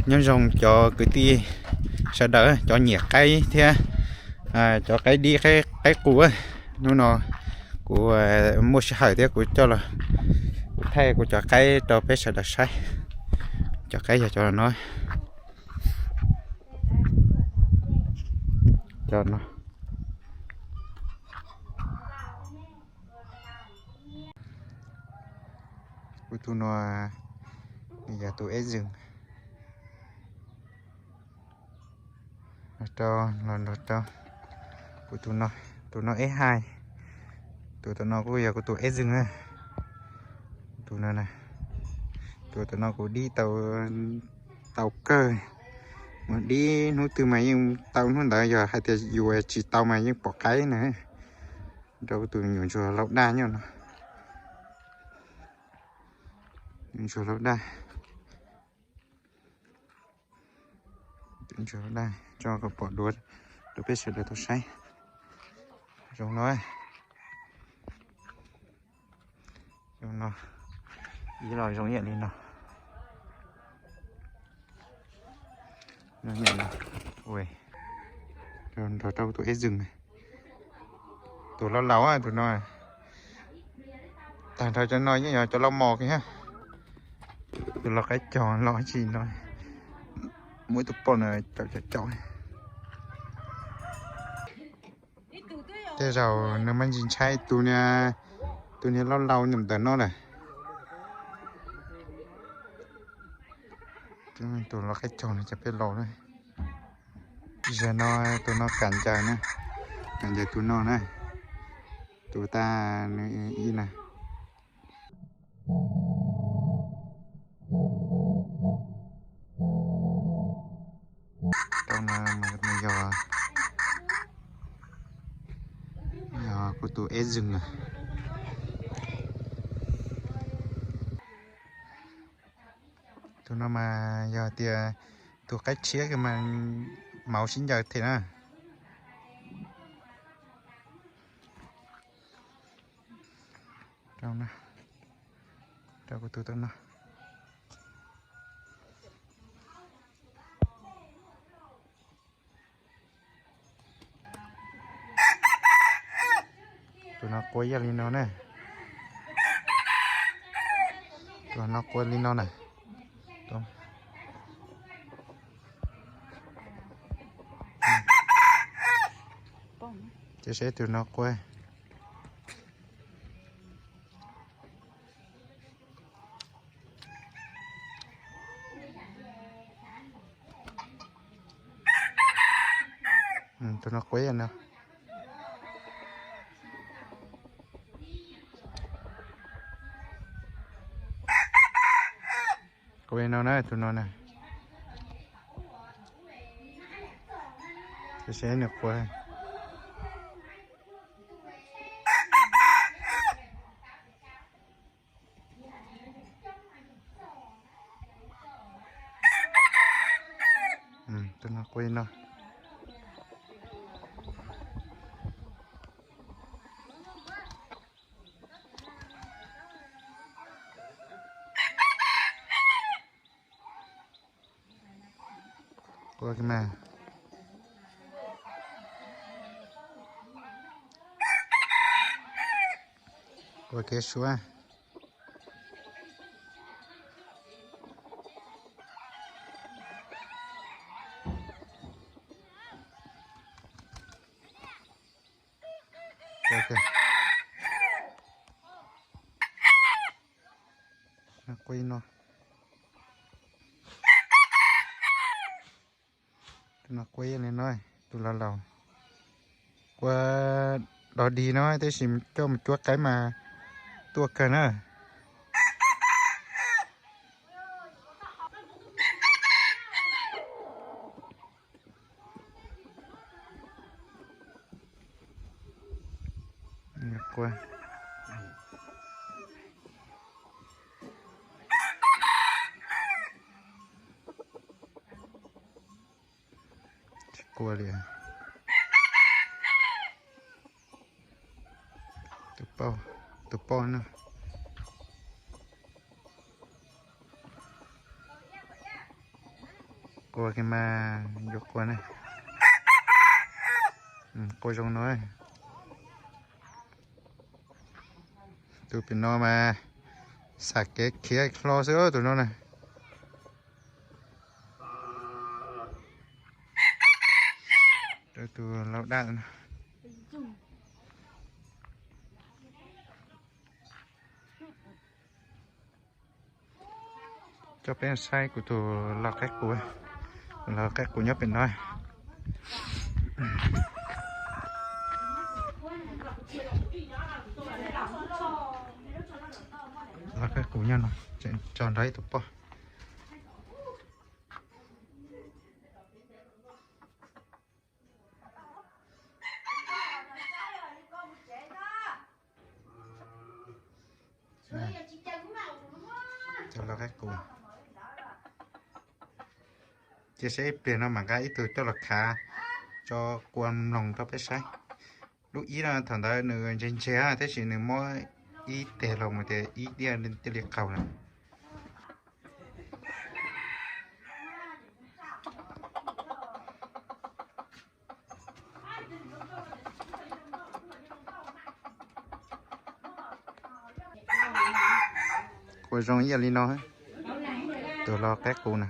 Nyob zoo cov kwv tij sawv daws, cov nyiam qaib thiab cov qaib dib qaib qus. Hnub no kuv muaj sij hawm thiab kuv coj los, kuv thaij kuv cov qaib rau peb sawv daws saib. Cov qaib yog cov no, cov no. Kuv tus no nws yog tus eb zeeg. Los rau, los rau kuv tus no, tus no eb hais. Tus tom no kuj yog kuv tus eb zeeg na. Tus no, tus tom no kuv dib tau, tau kawg. Mus dib hnub twg mas yeej tau hnub ntawd, yog hais tias yuav tsis tau mas yeej pom qaib na. Rau tus nyuam ntsuag laus daj nyob no. Nyuam ntsuag laus daj. Nyuam ntsuag laus daj tso kom pom dua rau peb sawv daws tau saib. Zoo no. Zoo no. Ib los zoo ib yam li no. Nrog rau tus eb zeeg, tus laus laus tus no. Tag nrho cov no yeej yog cov laus mos kiag. Tus laus qaib cog los tsis no, muaj ib tug poj no caum caum caum. Tej zaum nws mas ntsis ntshai tus niag, tus niag laus laus ntawm no lawm. Tus laus qaib cog no cov peb laus na. Zaum no tus no kam ncaws na, kam ncaws tus no na, tus tag nws ib na. Rau no nws yog, yog kuv tus eb zeeg na. Tus no mas yog tias tus qaib tshiab mas mauv sib ncaws thiab na. Rau kuv tus tom no. Tus no qua ib yam li no na. Tus no qua li no na. Ces seb tus no qua. Tus no qua no. Qua no na, tus no na. Seb nws qua. Tus no qua no. Qua kiag mas. Qua kiag suab. Qua no. Tus no qua li no, tus laus laus. Qua dog dig no tab sis coj mus cuab qaib mas tuaj kawg na. Qua, tsis qua li. Tus poj, tus poj no. Qua kiag mas yuav qua ne. Qua zoo no. Tus pem no mas xam kev khiav hlo xwb tus no na. Tus laus daj no. Coj peb saib kuv tus lau qaib qus, tus lau qaib qus nyob pem no. Lau qaib qus nyob no, tseem tso nrog ib tug poj. Cov lau qaib qus. Cia seb ib pliag no mam nqa ib tug coj los khav tso kua mloog rau peb saib. Lub ib no thaum ntawd nws ntse ntse tab sis nws muab ib teg los mus tias ib diaj thiaj li qaug lawm. Qua zoo ib yam li no, tus lau qaib qus na.